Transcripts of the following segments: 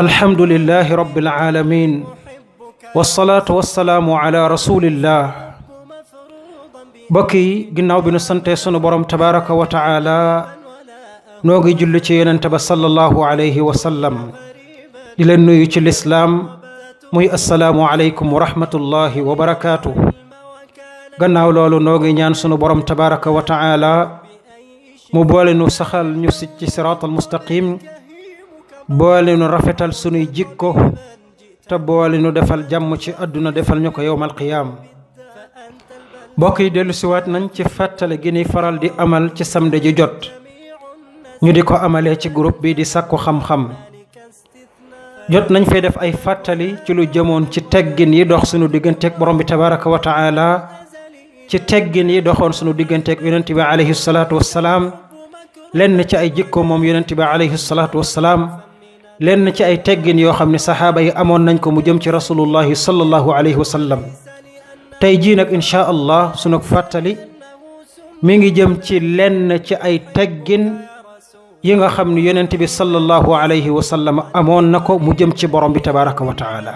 alhamdulillahi rabbil alamin wasalaatu wasalaamu ala rasulillah mbokk yi ginnaaw bi nu sante sunu borom tabaraka wa taala noo ngi julli ci yonente ba sallallahu alayhi wa sallam di leen nuyu ci lislaam muy assalaamu aleykum wa rahmatullahi wa barakaatu. gannaaw loolu noo ngi ñaan sunu borom tabaraka wa taala mu boole nu saxal ñu ci siraatal mustaqim boole nu rafetal sunuy jikko te boole nu defal jàmm ci àdduna defal ñu ko yowmal qiyaam. mbokk yi dellu siwaat nañ ci fàttale gi ni faral di amal ci samedi ji jot ñu di ko amalee ci groupe bi di sàkku xam-xam. jot nañ fay def ay fàttali ci lu jëmoon ci teggin yi dox sunu digganteeg borom bi tabaraka wa taala, ci teggin yi doxoon sunu digganteeg yonent bi alayhi salaatu wassalaam, lenn ci ay jikko moom yonent bi alayhi salaatu wassalaam, lenn ci ay teggin yoo xam ne saxaaba yi amoon nañ ko mu jëm ci rasulullahi sallallahu alayhi wa sallam. tey jii nag inchaa allah sunu fàttali mi ngi jëm ci lenn ci ay teggin yi nga xam ne yonent bi sallallahu alayhi wa sallam amoon na ko mu jëm ci borom bi tabaraka wa taala.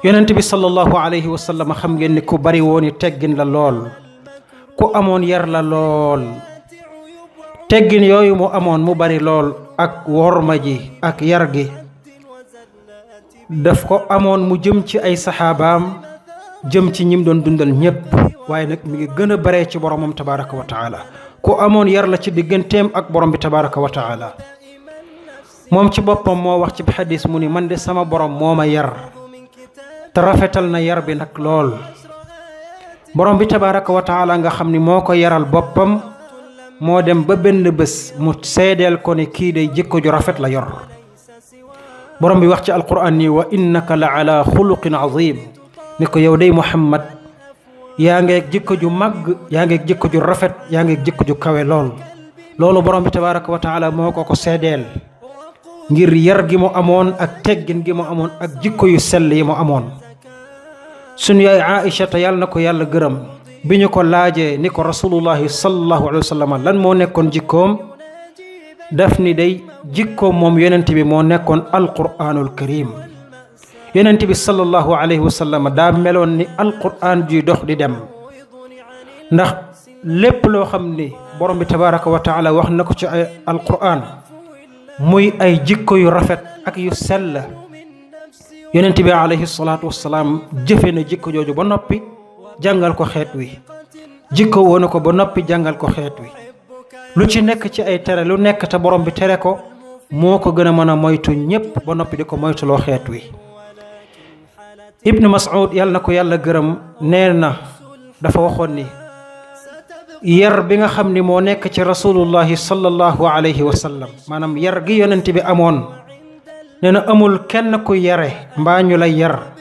yonent bi sallallahu alayhi wa sallam xam ngeen ni ku bari wooni teggin la lool, ku amoon yar la lool. teggin yooyu mu amoon mu bari lool ak worma ji ak yar gi daf ko amoon mu jëm ci ay saxaabaam, jëm ci ñim doon dundal ñépp, waaye nag mi ngi gën a baree ci boromam tabaraka wa taala. ku amoon yar la ci digganteem ak borom bi tabaraka wa taala. moom ci boppam moo wax ci xadis mu ni man de sama borom moo ma yar te rafetal na yar bi nag lool. borom bi tabaraka wa taala nga xam ni moo ko yaral boppam moo dem ba benn bés mu seedeel ko ne kii day jikko ju rafet la yor. borom bi wax ci alquran ni wa innaka la ala xuluqin azim, ni ko yow day muhammad yaa ngeeg jikko ju màgg, yaa ngeeg jikko ju rafet, yaa ngeeg jikko ju kawe lool. loolu borom bi tabaraka wa taala moo ko seedeel ngir yar gi mu amoon ak teggin gi mu amoon ak jikko yu sell yi mu amoon. sunu yaay Aïcha te yàlla na ko yàlla gërëm, bi ñu ko laajee ni ko rasulullahi sallallahu alayhi wa sallam lan moo nekkoon jikkoom, daf ni day jikkoom moom yonent bi moo nekkoon alquranul karim. yonent bi sallallahu alayhi wa sallam daa meloon ni alquran juy dox di dem, ndax lépp loo xam ni borom bi tabaraka wa taala wax na ko ci ay alquran muy ay jikko yu rafet ak yu sell, yonent bi alayhi salaatu wassalaam jëfe na jikko jooju ba noppi jàngal ko xeet wi, jikko woona ko ba noppi jàngal ko xeet wi. lu ci nekk ci ay tere lu nekk te borom bi tere ko moo ko gën a mën a moytu ñépp ba noppi di ko moytuloo xeet wi. ibnu Mas'ud yàlla na ko yàlla gërëm nee na dafa waxoon ni yar bi nga xam ni moo nekk ci rasulullahi sallallahu alayhi wa sallam, maanaam yar gi yonent bi amoon, nee na amul kenn ku yare mbaa ñu lay yar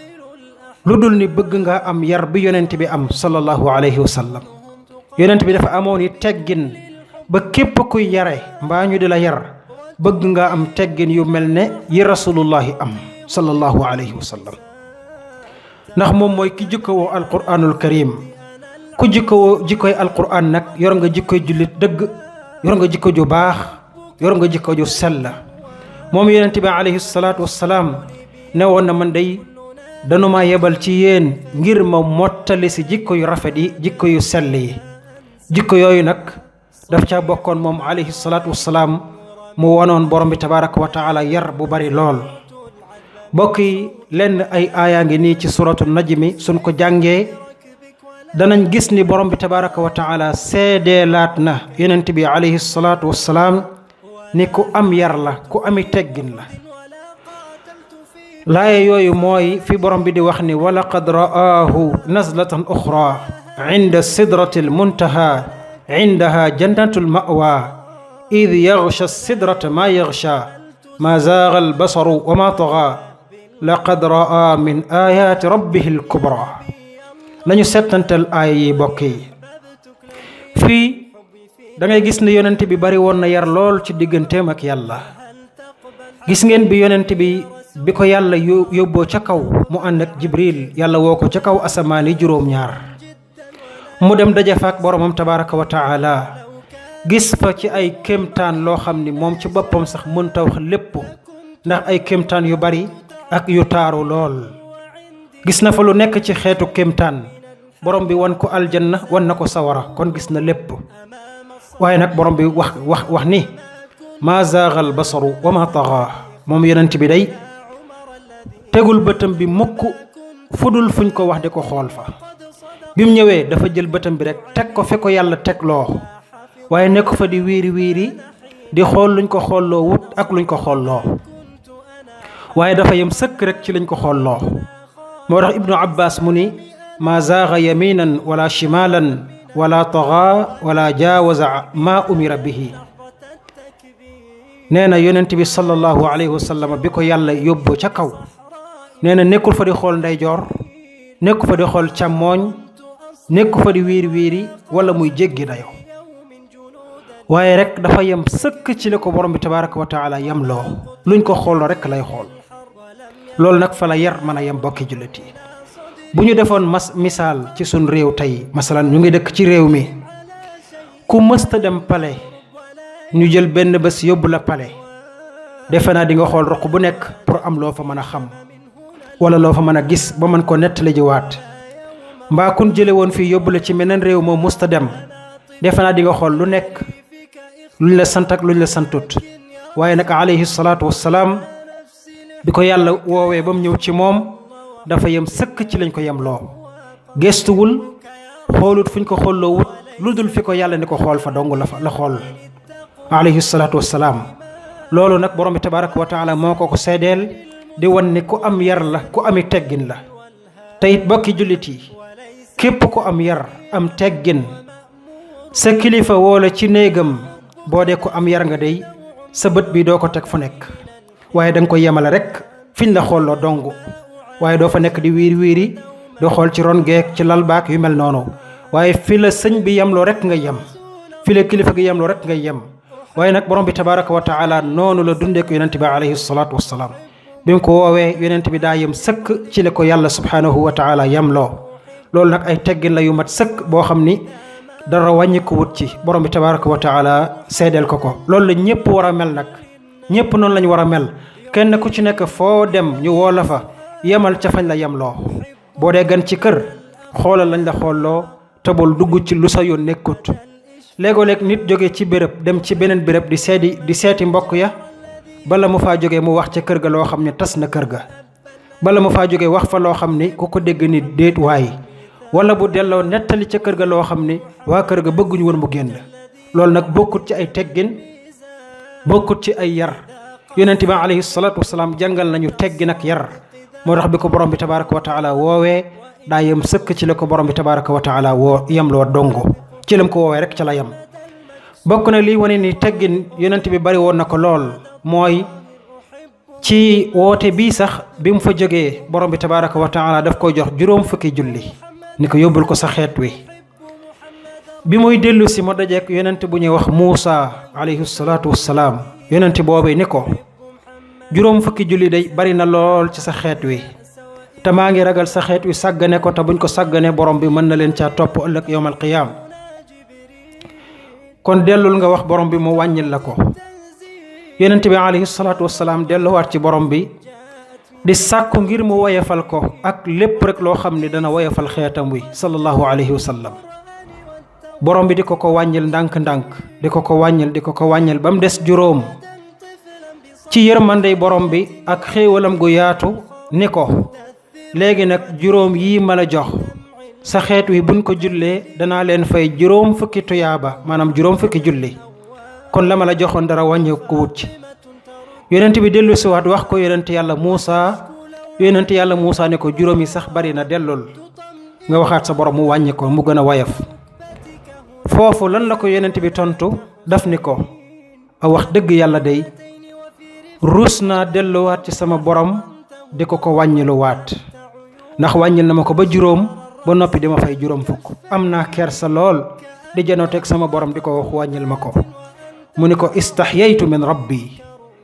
lu dul ni bëgg nga am yar bi yonent bi am sallallahu alayhi wa sallam. yonent bi dafa amoon i teggin ba képp kuy yare mbaa ñu di la yar bëgg nga am teggin yu mel ne yi rasulullahi am sallallahu alayhi wa sallam. ndax moom mooy ki jikkowoo alquranul karim. ku jikkowoo jikkoy alquran nag yor nga jikkoy jullit dëgg, yor nga jikko ju baax, yor nga jikko ju sell. moom yonent bi alayhi salaatu wassalaam ne woon na man day danu ma yebal ci yéen ngir ma mottali si jikko yu rafet yi, jikko yu sell yi. jikko yooyu nag daf caa bokkoon moom alayhi salaatu wassalaam mu wanoon borom bi tabaraka wa taala yar bu bari lool. mbokk yi lenn ay aayaa ngi nii ci suratu najmi suñ ko jàngee danañ gis ni borom bi tabaraka wa taala seedeelaat na yonent bi alayhi salaatu wassalaam ni ku am yar la, ku ami teggin la. laaye yooyu mooy fi borom bi di wax ni wa laqad ra'aahu nazlatan uxra inda sidratil muntaha indaha jannatul ma'wa id yaghsha sidrata ma yaghsha ma zaaga albasaru wa ma taga laqad ra'a min ayaati rabbihi alkubra. nañu settantal aaya yi bokk yi. fii da ngay gis ne yonent bi bari woon na yar lool ci digganteem ak yàlla. gis ngeen bi yonent bi ko yàlla yóbboo ca kaw mu ànd ak jibril, yàlla woo ko ca kaw asamaan yi juróom-ñaar mu dem daje fa ak boromam tabaraka wa taala, gis fa ci ay kéemtaan loo xam ni moom ci boppam sax mënta wax lépp ndax ay kéemtaan yu bari ak yu taaru lool. gis na fa lu nekk ci xeetu kéemtaan borom bi wan ko aljanna wan na ko sawara, kon gis na lépp. waaye nag borom bi wax ni maa zaagal basaru wa ma taxa. moom yonent bi day tegul bëtam bi mukk fudul fuñ ko wax di ko xool fa. bi mu ñëwee dafa jël bëtam bi rek teg ko fi ko yàlla teg loo, waaye nekk fa di wiiri wiiri di xool luñ ko xoolloo wut ak luñ ko xoolloo, waaye dafa yem sëkk rek ci lañ ko xoolloo. moo tax ibnu abbas mu ni maa zaaga yaminan wala shimalan wala taxa wala jaawaza ma umira bihi. nee na yonent bi sallallahu alayhi wa sallam bi ko yàlla yóbbu ca kaw, nee na nekkul fa di xool ndeyjoor, nekkul fa di xool càmmooñ, nekkul fa di wiiri wiiri wala muy jéggi dayo, waaye rek dafa yem sëkk ci li ko borom bi tabaraka wa taala yem loo, luñ ko xooloo rek lay xool. loolu nag fa la yar mën a yem bokki jullit yi. bu ñu defoon misaal ci sun réew tey, masalan ñu ngi dëkk ci réew mi, ku mësta dem pale ñu jël benn bés yóbbu la pale, defe naa di nga xool roq bu nekk pour am loo fa mën a xam wala loo fa mën a gis ba mën ko nettali jiwaat. mbaa kun jële woon fii yóbbu la ci meneen réew moo mësta dem, defe naa di nga xool lu nekk luñ la sant ak luñ la santut. waaye nag alayhi salaatu wassalaam bi ko yàlla woowee ba mu ñëw ci moom dafa yem sëkk ci lañ ko yem loo, gestuwul xoolut fuñ ko xoolloo wut lu dul fi ko yàlla ni ko xool fa dong la xool alayhi salaatu wassalaam. loolu nag borom bi tabaraka wa taala moo ko seedeel di wan ni ku am yar la, ku ami teggin la. te it bokki jullit yi, képp ku am yar am teggin, sa kilifa woola ci néegam, boo dee ko am yar nga dey sa bët bi doo ko teg fu nekk, waaye da nga ko yemale rek fiñ la xoolloo dong, waaye doo fa nekk di wiiri wiiri doo xool ci ron geek ci lal baak yu mel noonu. waaye fi la sëñ bi yemloo rek nga yem, fi la kilifa gi yemloo rek nga yem. waaye nag borom bi tabaraka wa taala noonu la dundee ko yonent bi alayhi salaatu wassalaam. bi mu ko woowee yonent bi daa yem sëkk ci la ko yàlla subhanahu wa taala yemloo. loolu nag ay teggin la yu mat sëkk boo xam ni dara wàññi ko wut ci, borom bi tabaraka wa taala seedeel ko. loolu la ñëpp war a mel nag, ñëpp noonu lañu war a mel. kenn ku ci nekk foo dem ñu woo la fa, yemal ca fañ la yemloo. boo dee gan ci kër, xoolal lañ la xoolloo te bul dugg ci lu sa yoon nekkut. léegoo-léeg nit jóge ci béréb dem ci beneen béréb di seeti mbokk ya, bala mu faa jógee mu wax ca kër ga loo xam ne tas na kër ga, bala mu faa jógee wax fa loo xam ni ku ko dégg ni déet waay, wala bu delloo nettali ca kër ga loo xam ni waa kër ga bëgguñu woon mu génn. loolu nag bokkut ci ay teggin, bokkut ci ay yar. yonent bi alayhi salaatu wasalaam jàngal nañu teggin ak yar. moo tax bi ko borom bi tabaraka wa taala woowee daa yem sëkk ci la ko borom bi tabaraka wa taala woo yem loo dongo ci lam ko woowee rek ca la yem. bokk na lii wane ni teggin yonent bi bari woon na ko lool, mooy ci woote bii sax bi mu fa jógee borom bi tabaraka wa taala daf koy jox 4 fukki julli ni ko yóbbul ko sa xeet wi. bi muy dellu si ma dajeek yonent bu ñuy wax Muusa alayhi salaatu wassalaam. yonent boobee ni ko 4 fukki julli day bari na lool ci sa xeet wi, te maa ngi ragal sa xeet wi sàggane ko, te buñ ko sàggane borom bi mën na leen caa topp ëllëg yawmal qiyaam. kon dellul nga wax borom bi mu wàññil la ko. yonent bi alayhi salaatu wassalaam delluwaat ci borom bi di sàkku ngir mu woyefal ko ak lépp rek loo xam ni dana woyefal xeetam wi sallallahu alayhi wa sallam. borom bi di ko wàññil ndànk-ndànk, di ko wàññil ba mu des 4. ci yërmandey borom bi ak xéewalam gu yaatu ni ko léegi nag 4 yii ma la jox sa xeet wi buñ ko jullee danaa leen fay 4 fukki tuyaaba, maanaam 4 fukki julli. kon la ma la joxoon dara wàññi ko wut ci. yonent bi dellu siwaat wax ko yonent yàlla Muusa. yonent yàlla Muusa ne ko 4 yi sax bari na, dellul nga waxaat sa borom mu wàññi ko mu gën a woyof. foofu lan la ko yonent bi tontu, daf ni ko a wax dëgg yàlla day ruus naa delluwaat ci sama borom di ko wàññiluwaat, ndax wàññil na ma ko ba 4 ba noppi di ma fay 4 fukk. am naa kersa lool di janooteeg sama borom di ko wax wàññil ma ko. mu ni ko istahyaytu min rabbi.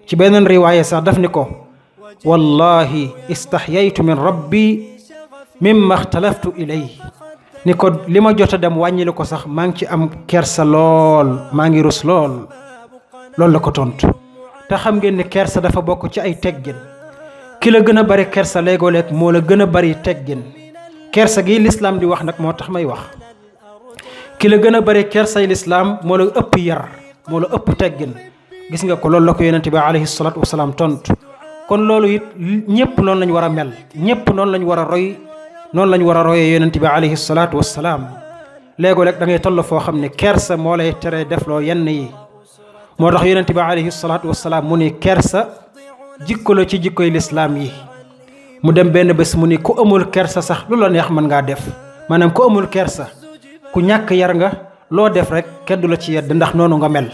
ci beneen riwaaya sax daf ni ko wallahi istahyaytu min rabbi mimma ixtalaftu ilayhi. ni ko li ma jot a dem wàññilu ko sax maa ngi ci am kersa lool, maa ngi rus lool. loolu la ko tontu. te xam ngeen ni kersa dafa bokk ci ay teggin ki la gën a bari kersa léegoo-leeg moo la gën a bari teggin kersa gi lislaam di wax nag moo tax may wax ki la gën a bari kersay lislaam moo la ëpp yar moo la ëpp teggin gis nga ko loolu la ko yonente bi alayhi salaatu wasalaam tontu kon loolu it ñëpp noonu lañ war a mel ñëpp noonu lañ war a roy noonu lañ war a royee yonente bi alayhi salaatu wasalaam léegoo-leeg da ngay toll foo xam ne kersa moo lay tere defloo yenn yi moo tax yonente bi alayhi salaatu wasalaam mu ni kersa jikko la ci jikkoy lislaam yi mu dem benn bés mu ni ku amul kersa sax lu la neex mën ngaa def maanaam ku amul kersa ku ñàkk yar nga loo def rek kenn du la ci yedd ndax noonu nga mel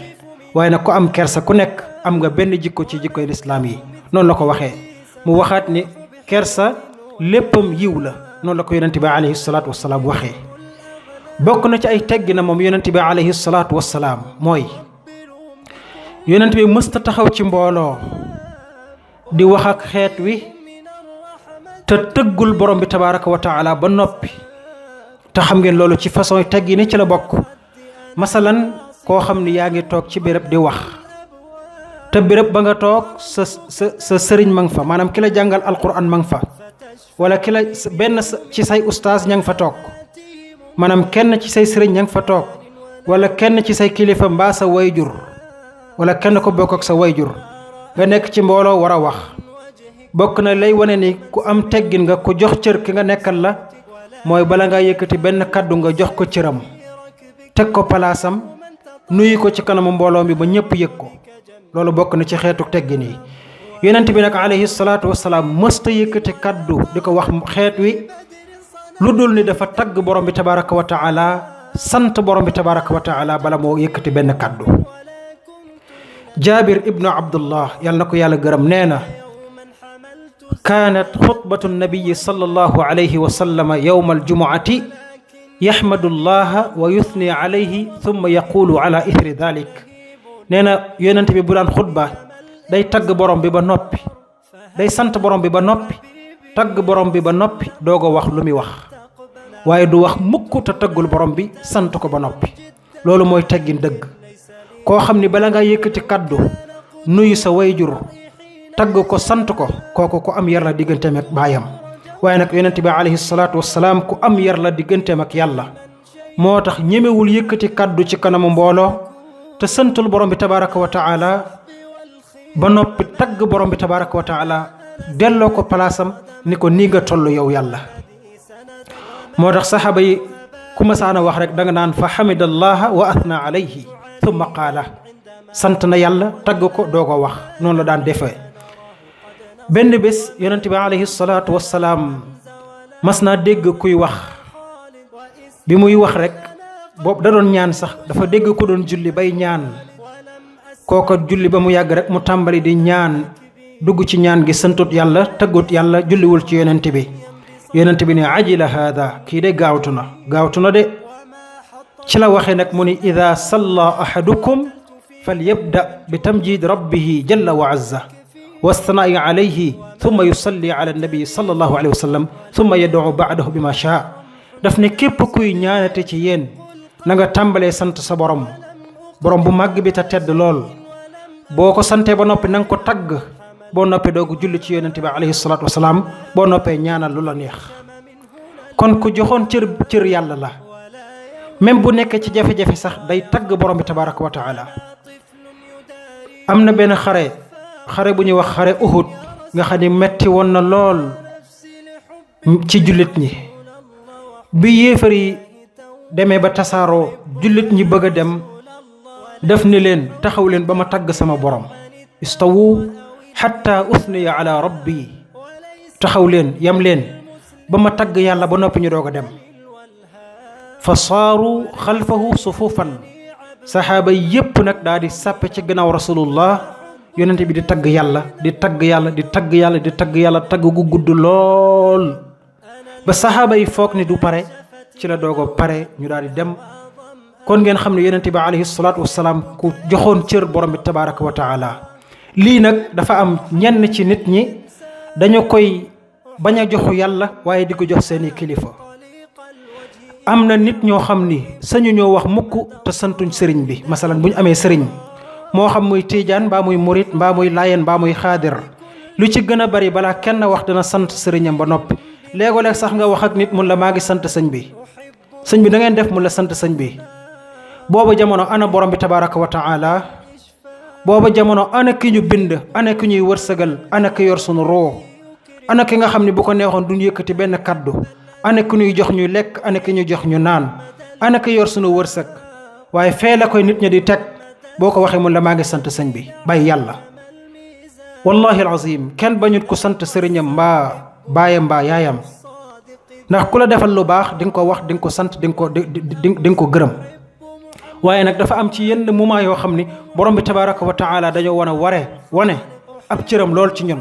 waaye nag ku am kersa ku nekk am nga benn jikko ci jikkoy lislaam yi noonu la ko waxee mu waxaat ni kersa léppam yiw la noonu la ko yonente bi alayhi salaatu wasalaam waxee bokk na ci ay teggi na moom yonente bi alayhi salaatu wasalaam mooy yonente bi mësta taxaw ci mbooloo di wax ak xeet wi te tëggul borom bi tabaraka wa taala ba noppi te xam ngeen loolu ci façon teggi ni ci la bokk masalan koo xam ni yaa ngi toog ci béréb di wax te béréb ba nga toog sa sëriñ ma nga fa maanaam ki la jàngal alquran ma nga fa wala ki la benn ci say ustaas ña nga fa toog maanaam kenn ci say sëriñ ña nga fa toog wala kenn ci say kilifa mbaa sa wayjur wala kenn ko bokk ak sa wayjur nga nekk ci mbooloo war a wax bokk na lay wane ni ku am teggin nga ku jox cër ki nga nekkal la mooy bala ngaa yëkkati benn kàddu nga jox ko cëram teg ko palaasam nuyu ko ci kanamu mbooloo mi ba ñëpp yëg ko loolu bokk na ci xeetu teggin yi yonent bi nag alayhi salaatu wasalaam mësta yëkkati kàddu di ko wax xeet wi lu dul ni dafa tagg borom bi tabaraka wa taala sant borom bi tabaraka wa taala bala moo yëkkati benn kàddu jaabir ibnu abdullah yàlla na ko yàlla gërëm nee na kaanat xutbatu nabiyi sallallahu alayhi wa sallama yowma aljumuati yaxmadu llaha wa yuthni alayhi thumma yaqulu ala ithri dalik nee na yonent bi bu daan xutba day tagg borom bi ba noppi day sant borom bi ba noppi tagg borom bi ba noppi doog a wax lu muy wax waaye du wax mukk te taggul borom bi sant ko ba noppi loolu mooy teggin dëgg koo xam ni bala nga yëkkati kaddu nuyu sa wayjur tagg ko sant ko kooku ku am yar la digganteem ak baayam waaye nag yonent bi alayhi salaatu wasalaam ku am yar la digganteem ak yàlla moo tax ñemewul yëkkati kaddu ci kanamu mbooloo te santul borom bi tabaraka wa taala ba noppi tagg borom bi tabaraka wa taala delloo ko palaasam ni ko nii nga toll yow yàlla moo tax saxaaba yi ku masaana wax rek da nga naan fa xamidallaha wa athna alayhi thumma qaala sant na yàlla tagg ko doo ko wax noonu la daan defee benn bés yonent bi alayhi salaatu wassalaam mas naa dégg kuy wax bi muy wax rek boobu da doon ñaan sax dafa dégg ko doon julli bay ñaan kooko julli ba mu yàgg rek mu tàmbali di ñaan dugg ci ñaan gi santut yàlla taggut yàlla julliwul ci yonent bi ne ajila haada kii de gaawtu na de ci la waxee nag mu ni ida salla ahadukum falyabda bi tamjid rabbihi jalla wa azza wastanaa'i alayhi thumma yusalli ala nabi sallallahu alayhi wa sallam thumma yad'u ba'dahu bima shaa daf ne képp kuy ñaanate ci yéen na nga tàmbalee sant sa borom bu màgg bi te tedd lool boo ko santee ba noppi na nga ko tagg boo noppee doogu julli ci yonente bi alayhi salaatu wasalaam boo noppee ñaanal lu la neex kon ku joxoon cër yàlla la même bu nekkee ci jafe-jafe sax day tagg borom bi tabaraka wa taala am na benn xare bu ñuy wax xare Uhud nga xam ni metti woon na lool ci jullit ñi bi yéefar yi demee ba tasaaroo jullit ñi bëgg a dem def ni leen taxaw leen ba ma tagg sama borom istawu xatta usniya ala rabbi taxaw leen yam leen ba ma tagg yàlla ba noppi ñu doog a dem fa saaru xalfahu sufufan saxaaba yépp nag daal di sàppe ci gannaaw rasulullah yonente bi di tagg yàlla di tagg yàlla di tagg yàlla di tagg yàlla tagg gu gudd lool ba saxaaba yi foog ni du pare ci la doog a pare ñu daal di dem kon ngeen xam ne yonente bi alayhi salaatu wasalaam ku joxoon cër borom bi tabaraka wa taala lii nag dafa am ñenn ci nit ñi dañu koy bañ a joxu yàlla waaye di ko jox seeni kilifa am na nit ñoo xam ni sañu ñoo wax mukk te santuñ sëriñ bi masalan bu ñu amee sëriñ moo xam muy tiijaan mbaa muy murit mbaa muy layen mbaa muy xaadir lu ci gën a bari balaa kenn wax dana sant sëriñam ba noppi léegoo-leeg sax nga wax ak nit mun la maa ngi sant sëñ bi da ngeen def mun la sant sëñ bi. booba jamono ana borom bi tabaraka wa taala booba jamono ana ki ñu bind ana ki ñuy wërsëgal ana ki yor sunu roo ana ki nga xam ne bu ko neexoon duñu yëkkati benn kaddu ana ki ñuy jox ñu lekk ana ki ñu jox ñu naan ana ki yor sunu wërsëg waaye fee la koy nit ñi di teg boo ko waxee mun la maa ngi sant sëñ bi bàyyi yàlla. wallahi alazim kenn bañut ko sant sëriñam mbaa baayam mbaa yaayam ndax ku la defal lu baax di nga ko wax di nga ko sant di nga ko gërëm. waaye nag dafa am ci yenn moment yoo xam ni borom bi tabaraka wa taala dañoo wane ab cëram lool ci ñun.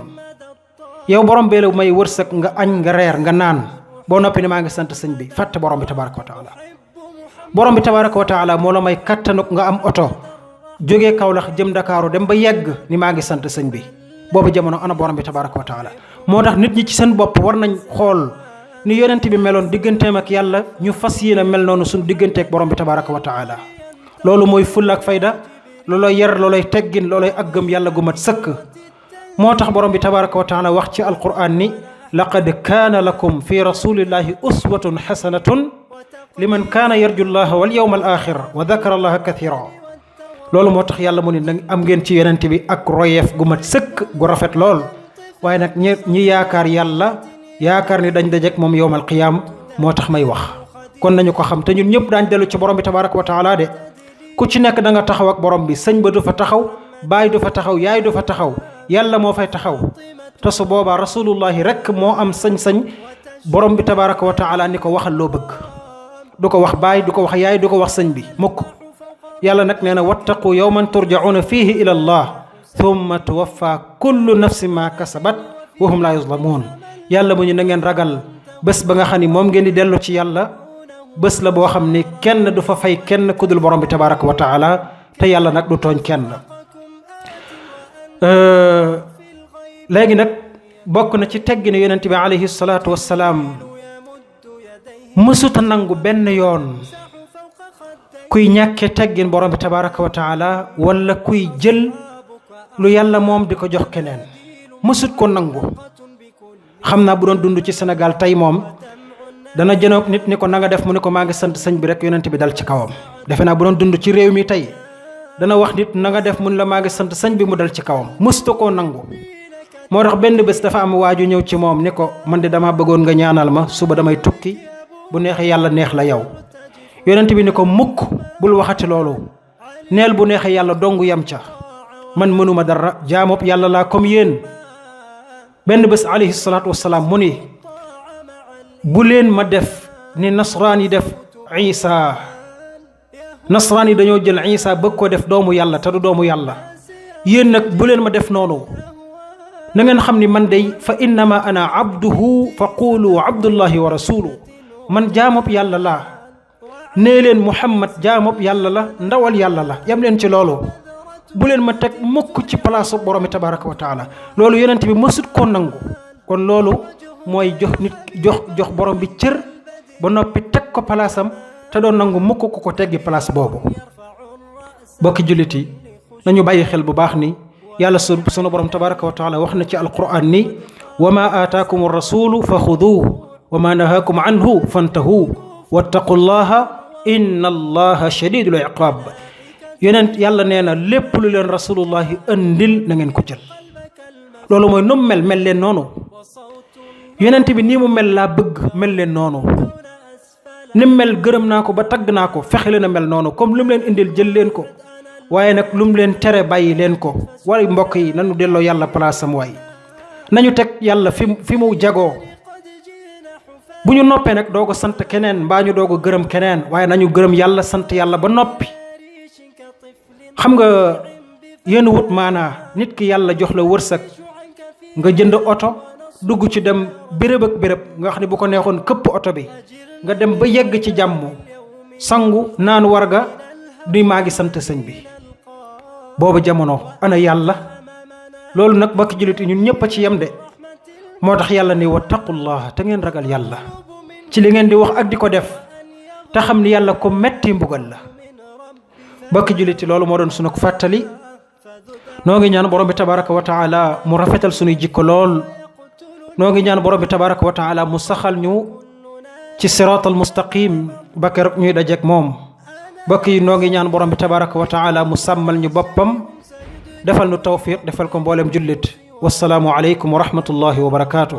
yow borom bee la may wërsëg nga añ nga reer nga naan boo noppi ne maa ngi sant sëñ bi fàtte borom bi tabaraka wa taala. borom bi tabaraka wa taala moo la may kattanuk nga am oto jógee Kaolack jëm Dakaaru dem ba yegg ni maa ngi sant sëñ bi boobu jamono ana borom bi tabaraka wa taala. moo tax nit ñi ci seen bopp war nañ xool ni yonent bi meloon digganteem ak yàlla ñu fas yéene mel noonu suñu digganteek borom bi tabaraka wa taala. loolu mooy fulla ak fayda looloy yar looloy teggin looloy aggam yàlla gu mat sëkk. moo tax borom bi tabaraka wa taala wax ci alquran ni laqad kaana lakum fi rasulillahi uswatun xasanatun liman kaana yarju llaha wal yawma al axir wa dakara allaha kathira. loolu moo tax yàlla mu ni nag am ngeen ci yonent bi ak royeef gu mat sëkk gu rafet lool waaye nag ñi yaakaar yàlla yaakaar ni dañ dajek moom yawmal qiyaam moo tax may wax. kon nañu ko xam te ñun ñëpp daañ dellu ci borom bi tabaraka wa taala de ku ci nekk da nga taxaw ak borom bi sëñ ba du fa taxaw baay du fa taxaw yaay du fa taxaw yàlla moo fay taxaw te su boobaa rasulullahi rek moo am sañ-sañ borom bi tabaraka wa taala ni ko waxal loo bëgg. du ko wax baay du ko wax yaay du ko wax sëñ bi mukk. yàlla nag nee na wattaqu yawman turjauna fihi ila allah thumma tuwaffa kullu nafsin ma kasabat wa hum la yuzlamun. yàlla mu ñu na ngeen ragal bés ba nga xam ni moom ngeen di dellu ci yàlla bés la boo xam ni kenn du fa fay kenn kudul borom bi tabaraka wa taala te yàlla nag du tooñ kenn. léegi nag bokk na ci tegginu yonent bi alayhi salaatu wassalaam mësuta nangu benn yoon kuy ñàkke teggin borom bi tabaraka wa taala wala kuy jël lu yàlla moom di ko jox keneen mësut ko nangu. xam naa bu doon dund ci Sénégal tey moom dana jënoog nit ni ko na nga def mu ne ko maa ngi sant sëñ bi rek yonent bi dal ci kawam. defe naa bu doon dund ci réew mi tey dana wax nit na nga def mun la maa ngi sant sëñ bi mu dal ci kawam mësuta koo nangu. moo tax benn bés dafa am waaju ñëw ci moom ni ko man de dama bëggoon nga ñaanal ma suba damay tukki bu neexee yàlla neex la yow. yonent bi ni ko mukk bul waxati loolu neel bu neexee yàlla dong yam ca man mënuma dara jaamob yàlla laa comme yéen. benn bés alayhi salaatu wassalaam mu ni bu leen ma def ni nasraan yi def Isa. nasraan yi dañoo jël Isa bëgg ko def doomu yàlla te du doomu yàlla. yéen nag bu leen ma def noonu na ngeen xam ni man day fa innama ana abduhu fa qulu abdullahi wa rasuluhu man jaamob yàlla laa. nee leen Muhammad jaamob yàlla la ndawal yàlla la yam leen ci loolu bu leen ma teg mukk ci place borom bi tabaraka wa taala. loolu yonent bi mësut koo nangu. kon loolu mooy jox borom bi cër ba noppi teg ko palaasam te doon nangu mukk ku ko teggi place boobu. bokki jullit yi nañu bàyyi xel bu baax ni yàlla sunu borom tabaraka wa taala wax na ci alquran ni wa ma aataakum rasulu fa xuduuhu wa ma nahaakum anhu fantahu wattaqullaha inna allaha shadidul iqaab. yonent yàlla nee na lépp lu leen rasulullahi andil na ngeen ko jël. loolu mooy nu mu mel leen noonu. yonent bi nii mu mel laa bëgg mel leen noonu. ni mu mel gërëm naa ko ba tagg naa ko fexe leen a mel noonu comme lu mu leen indil jël leen ko waaye nag lu mu leen tere bàyyi leen ko. waaye mbokk yi nañu delloo yàlla palaasam waay nañu teg yàlla fi mu jagoo. bu ñu noppee nag doo ko sant keneen mbaa ñu doo ko gërëm keneen waaye nañu gërëm yàlla sant yàlla ba noppi. xam nga yéen wut maanaa nit ki yàlla jox la wërsëg nga jënd oto dugg ci dem béréb ak béréb nga xam ne bu ko neexoon këpp oto bi nga dem ba yegg ci jàmm sangu naan warga duy maa ngi sant sëñ bi. boobu jamono ana yàlla. loolu nag bokki jullit ñun ñëpp a ci yem de. moo tax yàlla ni wattaqullaha te ngeen ragal yàlla ci li ngeen di wax ak di ko def te xam ni yàlla ko metti mbugal la. bokki jullit loolu moo doon sunu fàttali noo ngi ñaan borom bi tabaraka wa taala mu rafetal sunuy jikko lool noo ngi ñaan borom bi tabaraka wa taala mu saxal ñu ci siraatal mustaqim ba keroog ñuy dajeek moom bokk yi noo ngi ñaan borom bi tabaraka wa taala mu sàmmal ñu boppam defal nu tawfiq defal ko mboolem jullit wassalaamu aleykum wa rahmatullahi wa barakaatu.